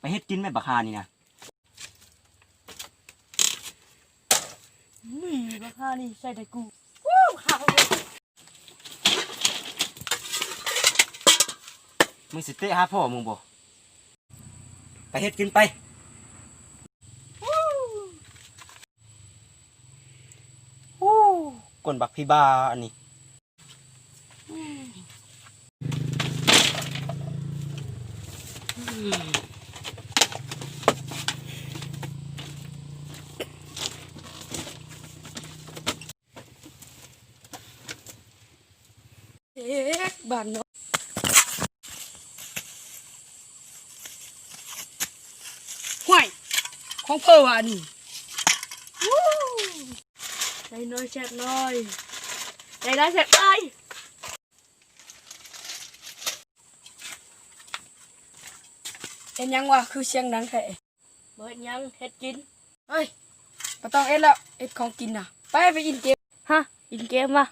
ໄປເຮັດກິນແມ່ນບັກຫ່ານີ້ນະ. ນີ້ບັກຫ່ານີ້ໃສ່ແຕ່ກູ. ວ້າວ ມຶງຊິເຕະຫາພໍ່ມຶງບໍ່? ໄປເຮັດກິນໄປ. ໂອ້ ກົ້ນບັກຜີບ້າອັນນີ້. ເອກ ບ້ານເນາະ. ຫ້ວຍ ຂອງເພີວ່າອັນນີ້. ໄດ້ໜ້ອຍແຊບໜ້ອຍ ໄດ້ຫຼາຍແຊບຫຼາຍ. ເຮັດຫຍັງວະ ຄືສຽງດັງແທ້? ບໍ່ເຮັດຫຍັງ ເຮັດກິນ. ເອີຍ ບໍ່ຕ້ອງເຮັດແລ້ວ ເຮັດຂອງກິນນະ. ໄປ ໄປຫຼິ້ນເກມ. ຮະ ຫຼິ້ນເກມວະ?